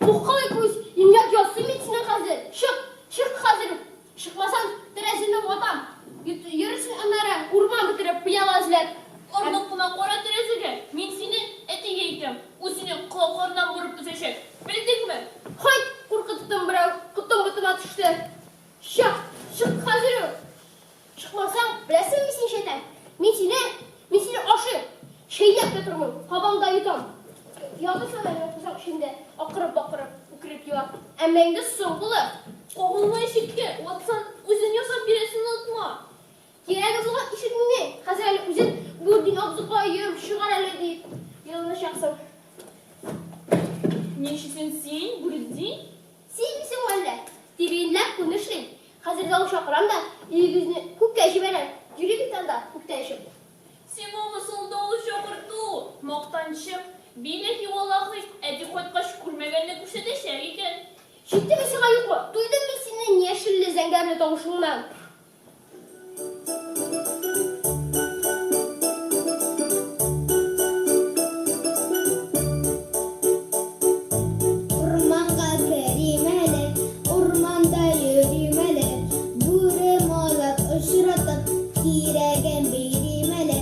Буккалый күз, имгәк ясыйм мин синең хәзер. Чык, чык хәзер үк. Чыкмасаң, тәрәзәне ватам. Йөрерсең аннары урман бетереп, пыяла эзләп. Орынып кына кара тәрәзәгә, мин сине әтигә әйтәм, ул сине колакларыннан борып өзәчәк. Белдеңме? Һайт, куркыттың берәү, котым ботыма төште. Чык, чык хәзер үк. Чыкмасаң, беләсеңме мин сине нишләтәм? Мин сине, мин сине ашыйм. Чәйнәп тә тормыйм, кабам да йотам. Ятырсың әле кочак эчендә, акырып-бакырып, үкереп елап. Әмма инде соң булыр. Кагылма ишеккә, ватсаң, үзең ясап бирәсен онытма. Кирәге булган ишек мени? Хәзер әле үзен Бурдин абзыкаем, чыгар әле дип ялыначаксың. Ничесен син, Буретдин? Сизмисеңме әллә? Тирәнләп күн эшлим. Хәзер давыл чакырам да, өегезне күккә җибәрәм. Йөри бит анда күктә эшем. Сиңамы соң давыл чакырту, мактанчык? Билләһи валлаһи, әти кайткач күрмәгәнне күрсәтәчәк икән. Җиттеме сиңа, юкмы? Туйдым мин синең яшелле-зәңгәрле тавышыңнан. Урманга керим әле, урманда йөрим әле, Бүре малай очратып, кирәген бирим әле.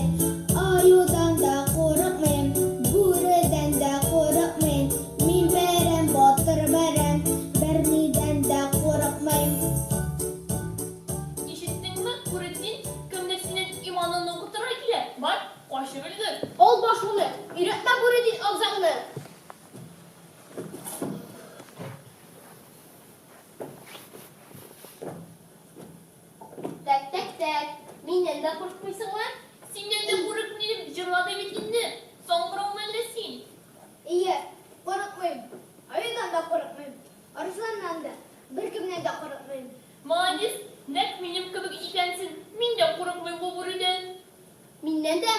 Аюдан да курыкмыйм, бүредән дә курыкмыйм, Мин бәрәм, батыр бәрәм, бернидән дә курыкмыйм. Ишеттеңме, Нуретдин, кемдер синең иманыңны укытырга килә, бар, качып өлгер. Ал башыңны, өйрәтмә Нуретдин абзаңны. Тәк, тәк, тәк, миннән дә курыкмыйсыңмы? Синнән дә курыкмыйм, дип җырлады бит инде. Саңгырау мәллә син? Ие, курыкмыйм. Аюдан да курыкмыйм, арысланнан да, беркемнән дә курыкмыйм. Молодец, нәкъ минем кебек икәнсен, мин дә курыкмыйм бу бүредән. Миннән дә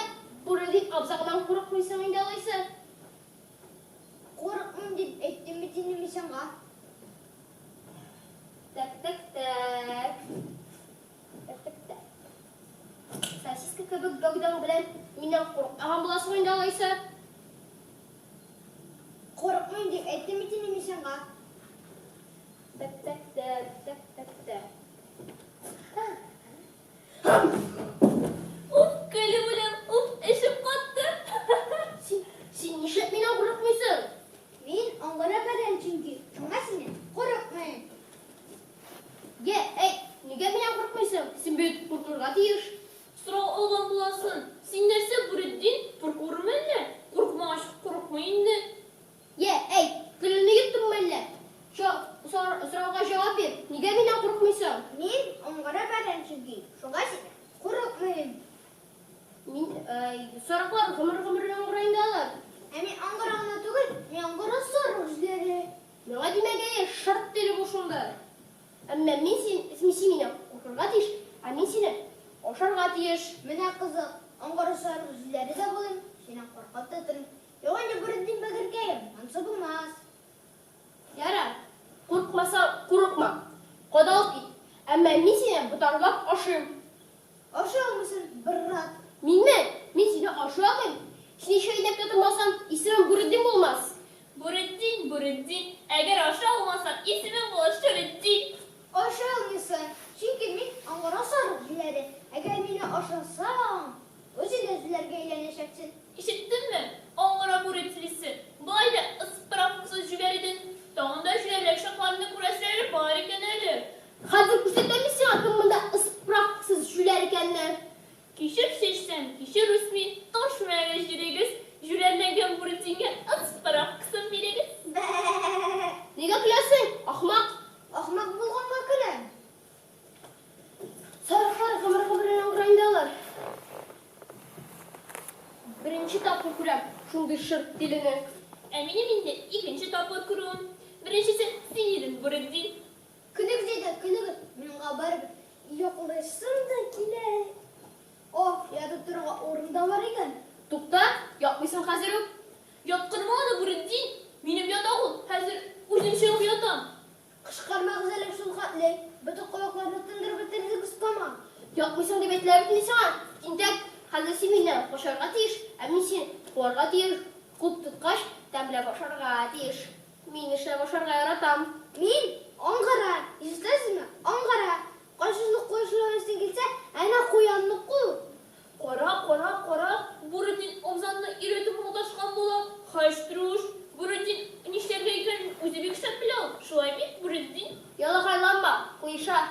Бүредин абзаңнан курыкмыйсың инде алайса? Курыкмыйм дип әйттем бит инде мин сиңа. Тәк, тәк, тәк. Тәк, тәк, тәк. Сосиска кебек гәүдәң белән миннән курыкмаган буласың инде алайса? Курыкмыйм дип әйттем бит инде мин сиңа. Тәк, тәк, тәк, тәк, тәк, тәк. Уф, көлеп үләм, уф, эчем катты. Син, син нишләп миннән курыкмыйсың? Мин аңгыра бәрәм чөнки, шуңа синнән курыкмыйм. Йә, әйт, нигә миннән курыкмыйсың? Син бит куркырга тиеш. Сорау алган буласың. Син нәрсә, Бүретдин, прокурор мәллә? Курыкмагач, курыкмый инде. Йә, әйт, телеңне йоттыңмы әллә? Чо, сорауга җавап бир, нигә миннән курыкмыйсың? Мин аңгыра бәрәм чөнки, шуңа синнән курыкмыйм. Мин, сарыклар гомер-гомергә аңгыра инде алар. Ә мин аңгыра гына түгел, мин аңгыра сарык үзләре. Миңа димәгәе, шырт тиле бу шунда. Әмма мин син, син миннән куркырга тиеш, ә мин сине ашарга тиеш. Менә кызык, аңгыра сарык үзләре дә булыйм, синнән куркып та торыйм. Юк инде, Бүретдин бәгырькәем, ансы булмас. Ярар, курыкмасаң, курыкма. Кадалып кит. Әмма мин сине ботарлап ашыйм. Ашый алмыйсың, брат. Минме? Мин сине ашый алмыйм. Сине чәйнәп тә тормасам, исемем Бүретдин булмас. Бүретдин, Бүретдин, әгәр ашый алмасаң, исемең булыр Шүретдин. Ашый алмыйсың, чөнки мин аңгыра сарык җүләре. Әгәр мине ашасаң, үзең дә җүләргә әйләнәчәксең. Ишеттеңме, аңгыра бүре тилесе, болай да ысправкасыз җүләр идең, тагын да җүләррәк чакларны күрәселәре бар икән әле. Хәзер күрсәтәм мин сиңа кем монда ысправкасыз җүләр икәнне. Кишер чәчсәң, кишер үсми, таш мәгез җирегез, җүләрләнгән бүретингә ысправкасын бирегез. Бә-ә-ә-ә! Нигә көләсең, ахмак? Ахмак булганга көләм. Сарыклар гомер-гомеренә аңгыра инде алар. Беренче тапкыр күрәм шундый шырт тилене. Ә минем инде икенче тапкыр күрүем. Беренчесе син идең, Бүретдин. Көлегез әйдә, көлегез, миңа барыбер. Йоклыйсым да килә. О, ятып торырга урын да бар икән. Тукта, ятмыйсың хәзер үк. Яткырма аны, Бүретдин. Минем ятак ул, хәзер үзем чыгып ятам. Кычкырмагыз әле шул хәтле, бөтен колакларны тындырып бетердегез тәмам. Ятмыйсың дип әйтелә бит инде сиңа, тинтәк! Хәзер син миннән качарга тиеш, ә мин сине куарга тиеш, куып тоткач, тәмләп ашарга тиеш. Мин эшләп ашарга яратам. Мин аңгыра, ишетәсезме? Аңгыра. Кайсылык куешларысын килсә, әнә куянны ку. Кара, кара, кара, Буратин абзанны өйрәтеп маташкан була. Хәчтрүш, Буратин нишләргә икәнен үзе бик шәп белә ул. Шулай бит, Буратин? Ялакайланма, куеша.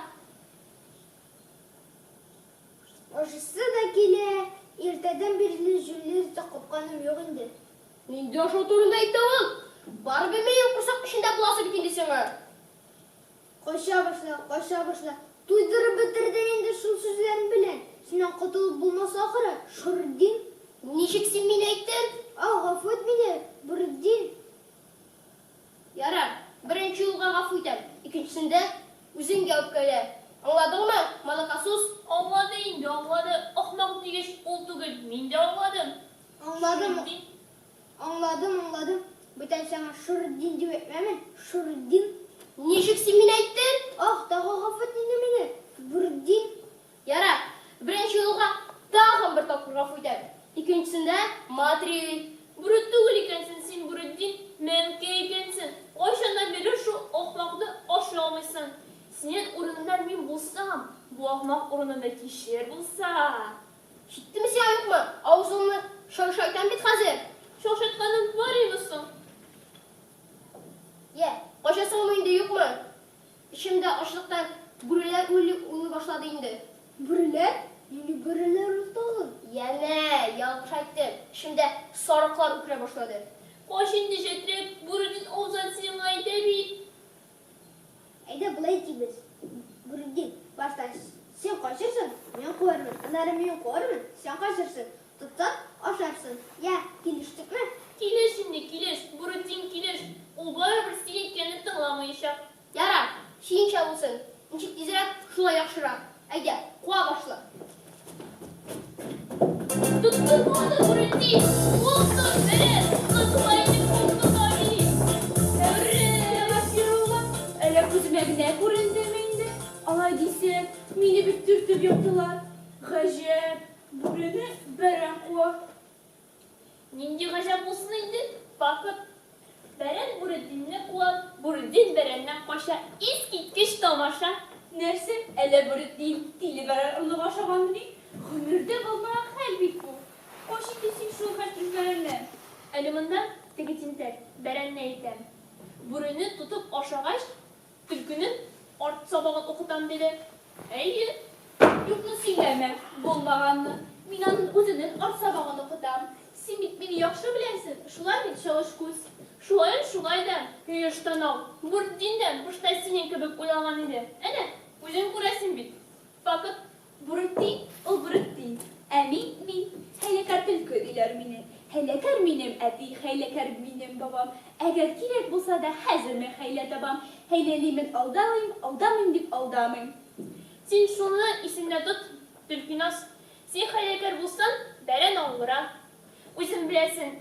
Ашыйсы да килә. Иртәдән бирле җүнле ризык капканым юк инде. Нинди ашау турында әйтә ул? Барыбер минем корсак эчендә буласы бит инде сиңа. Кача башла, кача башла. Туйдырып бетердең инде шул сүзләрең белән. Синнән котылып булмас ахыры, Шурдин. Ничек син мине әйттең? Ах, гафу ит мине, Буретдин. Ярар, беренче юлга гафу итәм, икенчесендә үзең үпкәлә. Аңладыңмы, молокосос? Аңлады инде, аңлады. Ахмак дигәч, ул түгел, мин дә аңладым. Аңладым, Шурдин. аңладым, аңладым. Бүтән сиңа Шурдин дип әйтмәмен, Шурдин. Ничек син мине әйттең? Ах, тагы гафу ит инде мине, Буретдин. Ярар, беренче юлга тагын бер тапкыр гафу итәм. Икенчесендә матри. Бүре түгел икәнсең син, Буретдин, мәмкә икәнсең. Кайчаннан бирле шул ахмакны ашый алмыйсың. Синең урыныңда мин булсам, бу ахмак урынында кишер булса. Җиттеме сиңа, юкмы? Авызыңны шайшайтам бит хәзер. Шашыртканың бар име соң? Йә, качасыңмы инде, юкмы? Эчемдә ачлыктан бүреләр улый башлады инде. Бүреләр? Нинди бүреләр ул тагын? Янә ялгыш әйттем. Эчемдә сарыклар үкерә башлады. Кач инде, җәтрәк, Буретдин абзан сиңа әйтә бит. Әйдә болай итибез. Буретдин, башта син качырсың, мин куармын. Аннары мин куармын, син качырсың. Тотсаң, ашарсың. Йә, килештекме? Килеш инде, килеш, Буретдин, килеш. Ул барыбер син әйткәнне тыңламаячак. Ярар, синеңчә булсын. Ничек тизрәк, шулай яхшырак. Әйдә, куа башла. Тоттым аны, Буретдин! Куып тот, бәрән! Кызыла итеп куып тота бит! Әстәгъфирулла, әллә күземә генә күрендеме инде? Алай дисәң, мине бит төртеп яптылар. Гаҗәп, бүрене бәрән куа. Нинди гаҗәп булсын инде, факт. Бәрән Буретдинне куа, Буретдин бәрәннән кача. Искиткеч тамаша! Нәрсә, әллә Буретдин тиле бәрән орлыгы ашаганмыни? Гомердә булмаган хәл бит бу. Кач инде син шул хәчтерүш бәрәннән. Әле монда теге тинтәк, бәрәнне әйтәм. Бүрене тотып ашагач, төлкенең арт сабагын укытам диде. Әйе. Юкны сөйләмә, булмаганны. Мин аның үзенең арт сабагын укытам. Син бит мине яхшы беләсең, шулай бит, чалыш күз? Шулаен шулай да, юеш танау. Буретдин дә башта синең кебек уйлаган иде. Әнә, үзең күрәсең бит. Факт. Буретдин ул Буретдин, ә мин, мин. Хәйләкәр төлке диләр мине. Хәйләкәр минем әти, хәйләкәр минем бабам. Әгәр кирәк булса да, хәзер мин хәйлә табам. Хәйләлимен, алдалыйм, алдамыйм дип алдамыйм. Син шуны исеңдә тот, Төлкиназ. Син хәйләкәр булсаң, бәрән аңгыра. Үзең беләсең,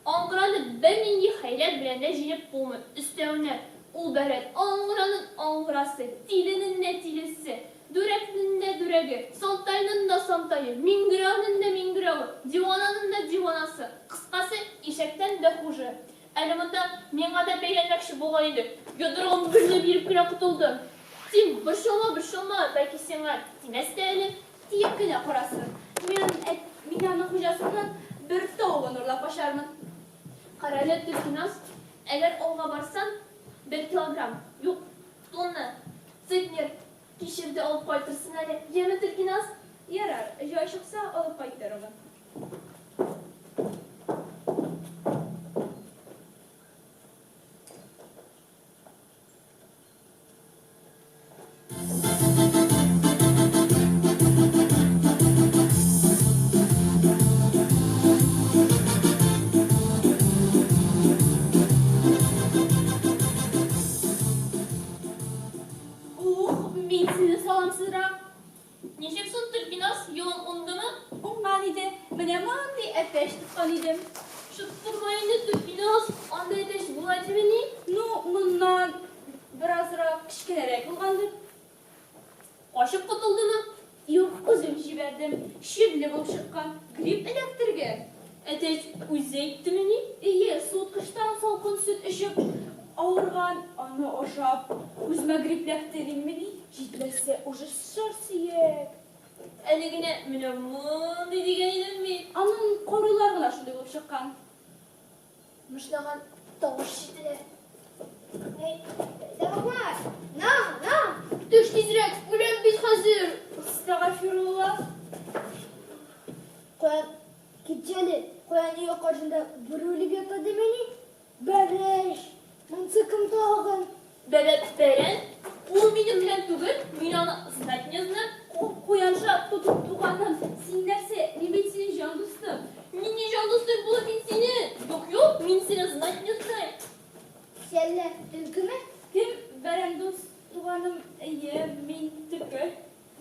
аңгыраны бернинди хәйлә белән дә җиңеп булмый. Өстәвенә, ул бәрән аңгыраның аңгырасы, тиленең дә тилесе, дүрәкнең дә дүрәге, сантайның да сантае, миңгерәүнең дә миңгерәве, дивананың да диванасы. Кыскасы, ишәктән дә хуже. Әле монда миңа да бәйләнмәкче булган иде. Йодрыгым берне биреп кенә котылдым. Син борчылма, борчылма, бәлки сиңа тимәс тә әле. Тиеп кенә карасын. Мин аның, әт, мин аның хуҗасыннан бер тавыгын урлап качармын. Карале, Төлкиназ, әгәр ауга барсаң, 1 килограмм, юк, тонна, центнер кишер дә алып кайтырсың әле. Яме, Төлкиназ? Ярар, җай чыкса, алып кайтырмын. Ух, мин сине саламсызрак. Ничек соң, Төлкиназ, юлың уңдымы? Уңган иде, менә мондый әтәч тоткан идем. Шыттырма инде, Төлкиназ, анда әтәч була димени? Ну, моннан беразрак кечкенәрәк булгандыр. Качып котылдымы? Юк, үзем җибәрдем. Чирле булып чыккан, грипп эләктергән. Әтәч үзе әйттемени? Әйе, суыткычтан салкын сөт эчеп, Авырган, аны ашап, үземә грипп эләктериммени? Җитмәсә, уже шыр сөяк. Әле генә менә мондый дигән идем бит. Аның карулар гына шундый булып чыккан. Мышнаган тавыш ишетелә. Әй, Бакбай, на, на! Төш тизрәк, үләм бит хәзер. Әстәгафирулла. Куян, китче әле, куян өе каршында бүре үлеп ята димени? Бәреш, монысы кем тагын? Бәбәк бәрән, ул минем белән түгел, мин аны знать не знаю. Куянша, туганым, син нәрсә? Мин бит синең җан дустым. Нинди җан дустым булып мин сине? Юк, юк, мин сине знать не знаю. Сәллә, төлкеме? Кем бәрән дус, туганым? Әйе, мин төлке.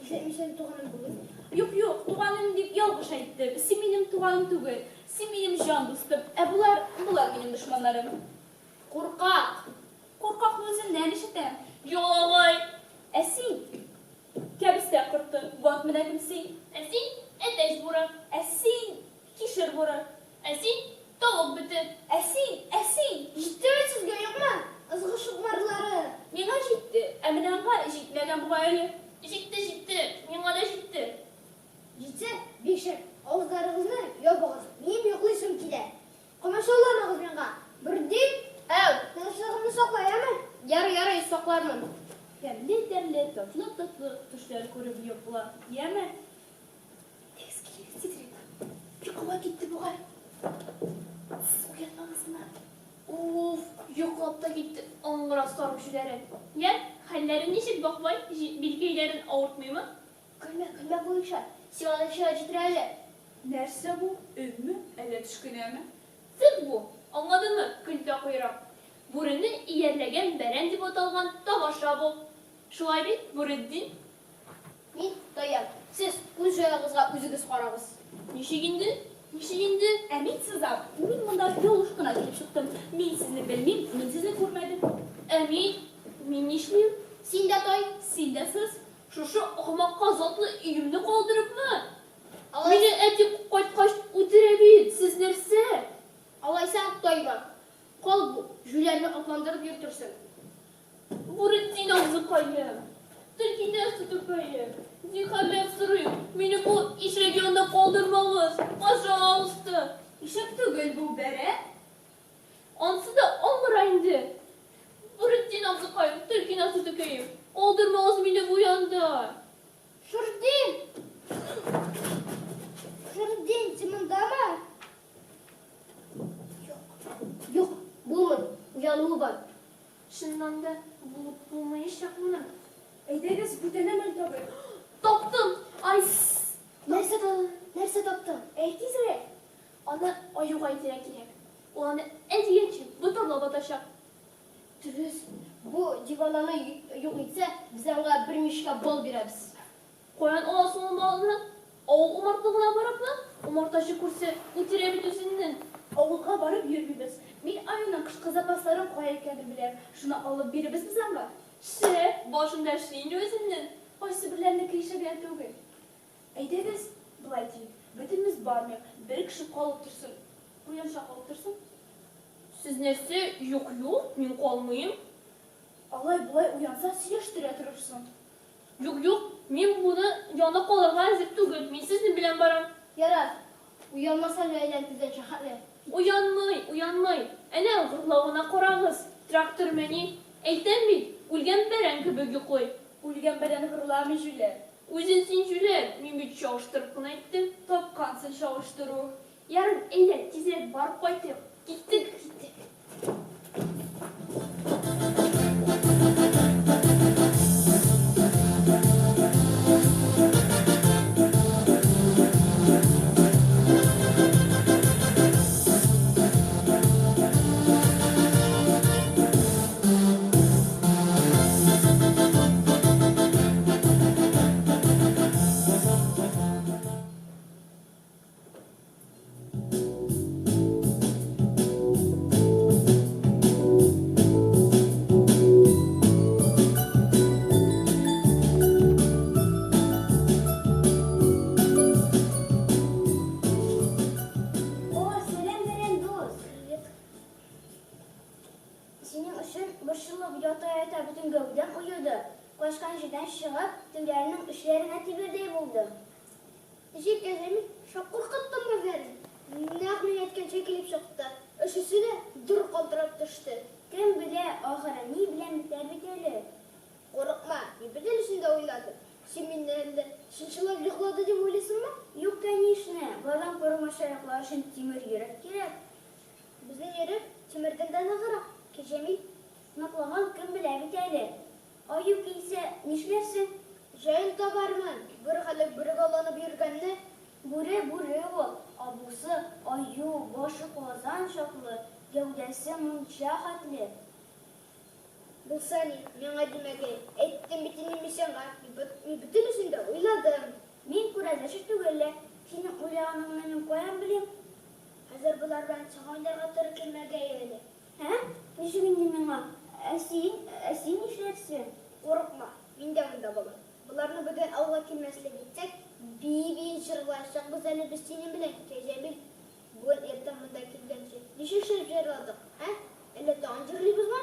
Нишләп мин синең туганың булыйм? Юк, юк, туганым дип ялгыш әйттем. Син минем туганым түгел. Син минем җан дустым. Ә болар, болар минем дошманнарым. Куркак. Куркакны үзеннән ишетәм. Ялагай. Ә син кәбестә корты, вот менә кем син. Ә син әтәч бура. Ә син кишер бура. Ә син тавык бете. Ә син, ә син. Җиттеме сезгә, юкмы? Ызгыш чукмарлары. Миңа җитте, ә менә аңа җитмәгән бугай әле. Җитте, җитте, миңа да җитте. Җитсә, бик шәп. Авызларыгызны ябыгыз. Минем йоклыйсым килә. Комачауламагыз миңа. Бердин, Әү, тынычлыгымны сакла, яме? Ярый, ярый, саклармын. Тәмле-тәмле, татлы-татлы төшләр күреп йокла, яме? Тиз килегез тизрәк. Йокыга китте бугай. Сез уянмагыз гына. Уф, йоклап та китте аңгыра сарык җүләре. Йә, хәлләре ничек, Бакбай? Билкәйләрен авыртмыймы? Көлмә, көлмә буенча. Сиңа да чират җитер әле. Нәрсә бу? Өнме, әллә төш кенәме? Цирк бу, аңладыңмы, көлтә койрык? Бүрене иярләгән бәрән дип аталган тамаша бу. Шулай бит, Бүретдин? Мин таям. Сез үз җаегызга үзегез карагыз. Ничек инде? Ничек инде? Ә мин сызам. Мин монда ялгыш кына килеп чыктым. Мин сезне белмим, мин сезне күрмәдем. Ә мин? Мин нишлим? Син дә тай. Син дә сыз. Шушы ахмакка затлы өемне калдырыпмы? Алай, Мине әти кайткач үтерә бит. Сез нәрсә? алайса тайма. Кал бу, җүләрне атландырып йөртерсең. Бүретдин абзыкаем. Төлкинәс тутыкаем. Зинһарләп сорыйм, мине бу ишәк янында калдырмагыз. Пожалуйста. Ишәк түгел бу, бәрән. Ансы да аңгыра инде. Бүретдин абзыкаем, Төлкинәс тутыкаем. Калдырмагыз мине бу янда. Шурдин! Шурдин, син мондамы? Юк, булмый. Уянуы бар. Чыннан да булып булмаячак моның. Әйдәгез, бүтән әмәл табыйк. Таптым! Ай, Нәрсә, нәрсә таптың? Әй, тизрәк! Аны аюга әйтергә кирәк. Ул аны ә дигәнче ботарлап атачак. Дөрес. Бу дивананы юк итсә, без аңа бер мичкә бал бирәбез. Каян аласың ул балны? Авыл умартлыгына барыпмы? Умартачы күрсә, үтерә бит үзеңне. Авылга барып йөрмибез. Мин аюның кышкы запасларын кая икәнен беләм. Шуны алып бирербез без аңа. Шәп, башында эшли инде үзеңнең. Кайсы берләрнеке ишәгән түгел. Әйдәгез, болай диик. Бөтенебез бармыйк, бер кеше калып торсын. Куянша калып торсын. Сез нәрсә, юк, юк, мин калмыйм. Алай-болай уянса, сөйләштерә торырсың. Юк, юк, мин моны янда калырга әзер түгел. Мин сезнең белән барам. Ярар, уянмаса әйлән тиздән шәһәргә. Уянмый, уянмый. Әнә гырлавына карагыз. Трактор мени? Әйтәм бит, үлгән бәрән кебек йоклый. Үлгән бәрән гырламый, җүләр. Үзең син җүләр, мин бит чагыштырып кына әйттем. Тапкансың чагыштыру. Ярар, әйдә, тизрәк барып кайтыйк. Киттек. Киттек. Качкан җирдән чыгып, тегеләрнең эчләренә тибердәй булды. Ничек Кәҗәмил, шак куркыттым үзләрен. Нәкъ мин әйткәнчә килеп чыкты. Өчесе дә дер калтырап төште. Кем белә, ахыры ни белән бетәр бит әле. Курыкма, мин бөтенесен дә уйладым. Син мине әллә чын-чынлап йоклады дип уйлыйсыңмы? Юк, кәнишне, болардан курыкмыйча йоклар өчен тимер йөрәк кирәк. Безнең йөрәк тимердән дә ныграк, Кәҗәмил. Ныклаган кем белә бит әле. Аю килсә, нишләрсең? Җаен табармын, бүре хәтле бүрегә алынып йөргәнне. Бүре бүре ул, абусы, аю, башы казан чаклы, гәүдәсе мунча хәтле. Булса ни, миңа димәгәе, әйттем бит инде мин сиңа, мин бөтенесен дә уйладым. Мин күрәзәче түгел лә, синең уйлаганыңны мин каян белим? Хәзер болар белән сиңа уйнарга туры килмәгәе әле. Ә? Ничек инде миңа? Ә син, ә син нишләрсең? Курыкма, мин дә монда булам. Боларны бүтән авылга килмәслек итсәк, бии-бии җырлаячакбыз әле без синең белән, Кәҗәбил. Бүген иртән монда килгәнче ничек шәп җырладык, ә? Әллә тагын җырлыйбызмы?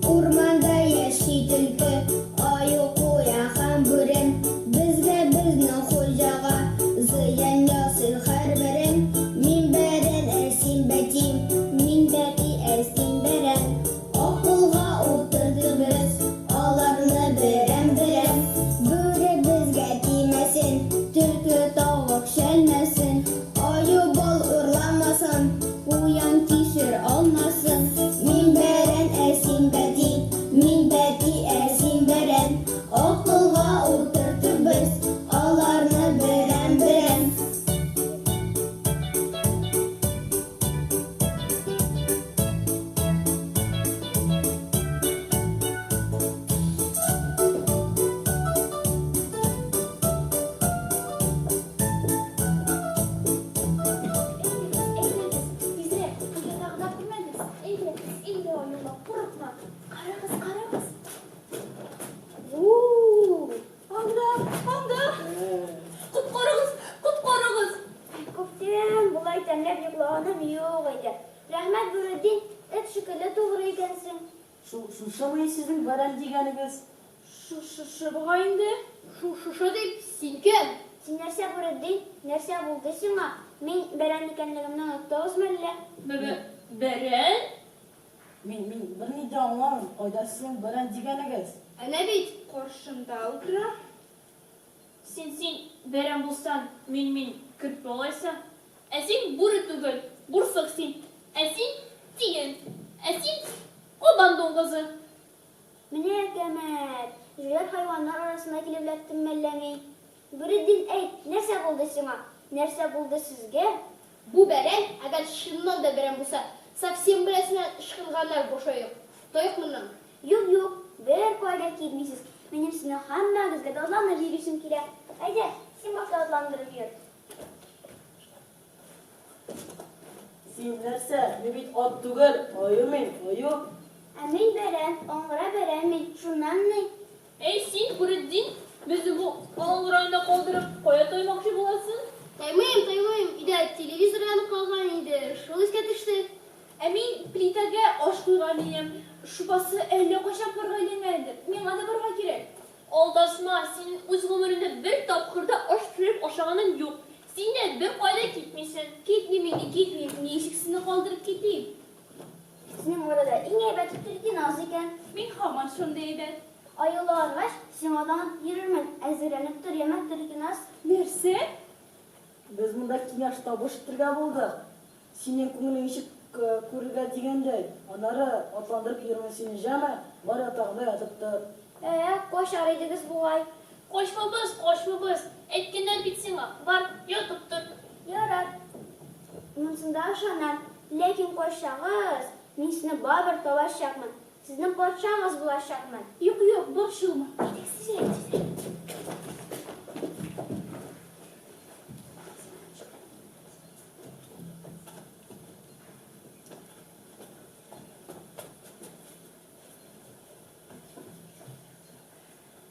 Урманда яши төлке, аю, куян һәм бүре. Безгә, безнең хуҗага зыян ясый һәрбере. Мин бәрән, ә син бәти, мин бәти, ә син бәрән. Акылга утырдык без аларны берәм-берәм. Бүре безгә тимәсен, төлке тавык чәлмәсен, аю бал урламасын, куян кишер алмасын. Мин бәрән, ә син бәти, мин бәти, ә син бәрән. Акылга утыртып без аларны берәм-берәм. Әйдәгез, әйдәгез, тизрәк, уята гына күрмәгез. Әйдәгез, әйдә, аюлар, курыкма. Карагыз, карагыз. У-у-у! Анда, анда. Коткарыгыз, коткарыгыз. Күптән болай тәмләп йоклаганым юк иде. Рәхмәт, Бүретдин, эт шикелле тугры икәнсең. Шушымыни сезнең бәрән дигәнегез? Шушы бугай инде. Шушы дип, син кем? Син нәрсә, Бүретдин, нәрсә булды сиңа? Мин бәрән икәнлегемне оныттыгызмы әллә? Бәрән? Мин, мин берни дә аңламыйм, кайда сезнең бәрән дигәнегез? Әнә бит. Каршында утыра. Син, син бәрән булсаң, мин, мин керпе алайса. Ә син бүре түгел, бурсык син. Ә син тиен. Ә син кабан дуңгызы. Менә әкәмәт! Җүләр хайваннар арасына килеп эләктемме әллә мин? Бүретдин, әйт, нәрсә булды сиңа? Нәрсә булды сезгә? Бу бәрән, әгәр чыннан да бәрән булса, совсем берәрсенә ычкынганнар башаяк. Тайык моннан. Юк, юк, беркая да китмисез. Минем сезнең һәммәгезгә дә атланып йөрисем килә. Әйдә, син башта атландырып йөр. Син нәрсә, мин бит ат түгел, аю мин, аю. Ә мин бәрән, аңгыра бәрән мин, шуннан ни? Әй син, Бүретдин, безне бу аңгыраны калдырып, кая таймакчы буласың? Таймыйм, таймыйм, өйдә телевизор янып калган иде, шул искә төште. Ә мин плитәгә аш куйган идем. Шулпасы әллә кайчан парга әйләнгәндер. Миңа да барырга кирәк. Алдашма, синең үз гомереңдә бер тапкыр да аш пешереп ашаганың юк. Син дә беркая да китмисең. Китмим инде, китмим. Ничек сезне калдырып китим? Сезнең арада иң әйбәте Төлкеназ икән. Мин һаман шундый әйбәт. Аюлы аргач, сиңа атланып йөрермен. Әзерләнеп тор, яме, Төлкеназ. Нәрсә? Без монда киңәш-табыш итәргә булдык. Синең күңелең ничек күрергә дигәндәй. Аннары атландырып йөрермен сине, җәме? Бар ятагыңда ятып тор. Ә, качар идегез бугай. Качмабыз, качмабыз. Әйткәннәр бит сиңа, бар, ятып тор. Ярар. Монысында ышанам. Ләкин качсагыз, мин сезне барыбер табачакмын. Сезнең патшагыз булачакмын. Юк, юк, борчылма. Әйдәгез, тизрәк, тизрәк.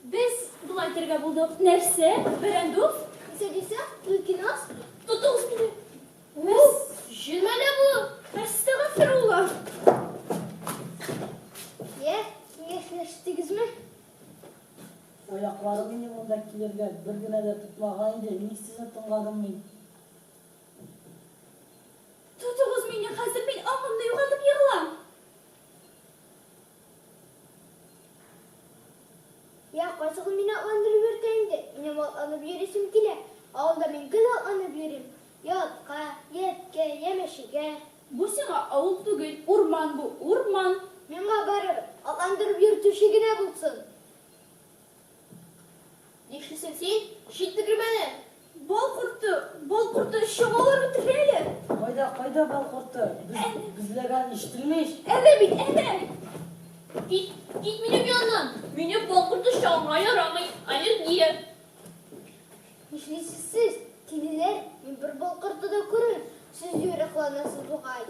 Без болай итәргә булдык. Нәрсә? Бәрән дус? Нәрсә дисең, Төлкеназ? Тотыгыз мине. Җен мәллә бу? Әстәгъфирулла. Йә, киңәшләштегезме? Аякларым инде монда килергә бер генә дә тотмаган иде, ник сезне тыңладым мин? Тотыгыз мине, хәзер мин аңымны югалтып егылам. Я, кайсыгыз мине атландырып йөртә инде? Минем атланып йөрисем килә. Авылда мин гел атланып йөрим. Я атка, я эткә, я мәчегә. Бу сиңа авыл түгел, урман бу, урман. Миңа барыбер, атландырып йөртүче генә булсын. Нишлисең син? Чит тегермәне! Бал корты, бал корты, чагалар үтерә әле. Кайда, кайда бал корты? Без, безләгән ишетелми ич. Әнә бит, әнә. Кит, кит минем яннан. Мине бал корты чагыңа ярамый. Аллергия. Нишлисез сез, тилеләр? Мин бер бал корты да күрмим. Сез юри кыланасыз бугай.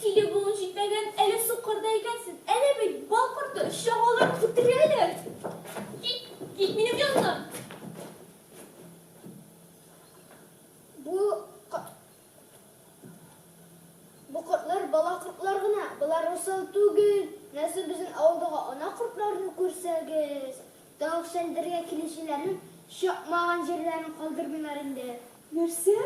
Тиле булу җитмәгән, әле сукыр да икәнсез. Әнә бит, бал корты, чагалар үтерәләр. Кит, кит минем яннан. Бу Бу кортлар бала кортлар гына, болар усал түгел. Нәрсә безнең авылдагы ана кортларны күрсәгез, тавык чәлдерергә килүчеләрнең чакмаган җирләрен калдырмыйлар инде. Нәрсә?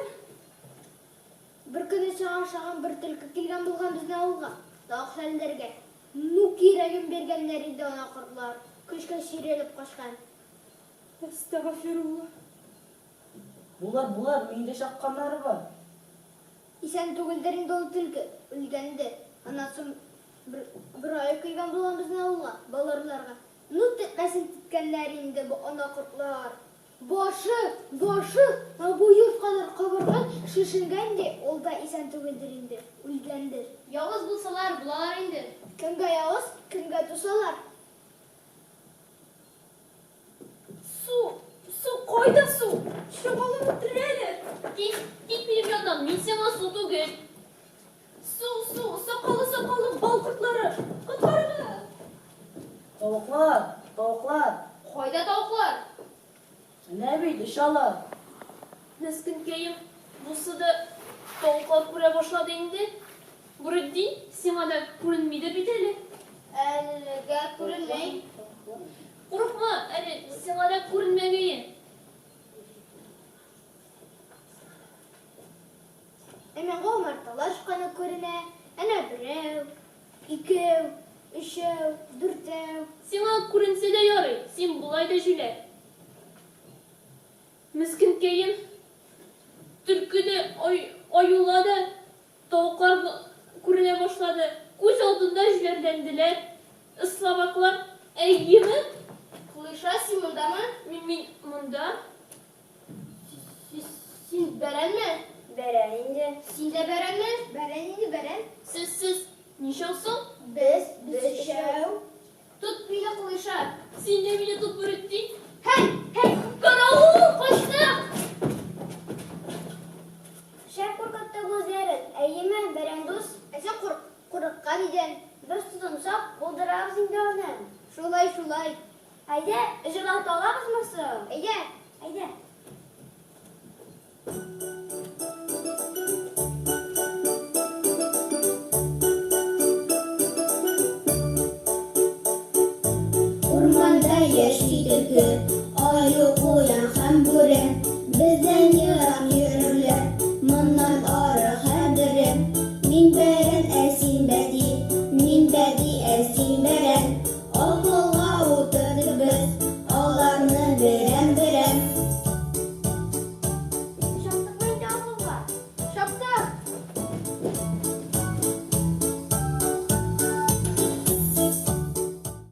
Бер көнне чага ашаган бер төлке килгән булган безнең авылга, тавык чәлдерергә. Ну кирәген биргәннәр инде ана кортлар, көчкә сөйрәлеп качкан. Әстәгафирулла. Булыр, булыр, мине дә чакканнары бар. Исән түгелдер инде ул төлке, үлгәндер. Аннан соң бер, бер аю килгән булган безнең авылга, балырларга. Ну тетмәсен теткәннәр инде бу ана кортлар. Башы, башы, ә бу йорт кадәр кабарган, шешенгән ди, ул да исән түгелдер инде, үлгәндер. Явыз булсалар, булалар инде. Кемгә явыз, кемгә дус алар. Су, су, кайда су? Чагалар үтерә әле. Кит, кит минем яннан, мин сиңа су түгел. Су, су, сакалы, сакалы бал кортлары. Коткарыгыз! Тавыклар, тавыклар. Кайда тавыклар? Әнә бит, очалар. Мескенкәем, бусы да тавыклар күрә башлады инде. Буретдин, сиңа да күренмидер бит әле. Әлегә күренми. Курыкма, әле сиңа да күренмәгәе. Ә миңа умарталар очканы күренә. Әнә берәү, икәү, өчәү, дүртәү. Сиңа күренсә дә ярый, син болай да җүләр. Мескенкәем, төлке дә, ай, аюла да тавыклар күренә башлады. Күз алдында җүләрләнделәр. Ыслабаклар, әйеме? Кылыйша, син мондамы? Мин, мин монда. Син бәрәнме? Бәрән инде. Син дә бәрәнме? Бәрән инде, бәрән. Сез, сез ничәү соң? Без, без өчәү. Тот мине, Кылыйша. Син дә мине тот, Буретдин. Һәй, һәй, Караул! качтык! Шәп куркыттык үзләрен. Әйеме, бәрән дус? Ә син курк, курыккан идең. Без тотынсак, булдырабыз инде аны. Шулай, шулай. Әйдә, җырлата алабызмы соң? Әйдә. Әйдә. Урманда яши төлке, аю, куян һәм бүре.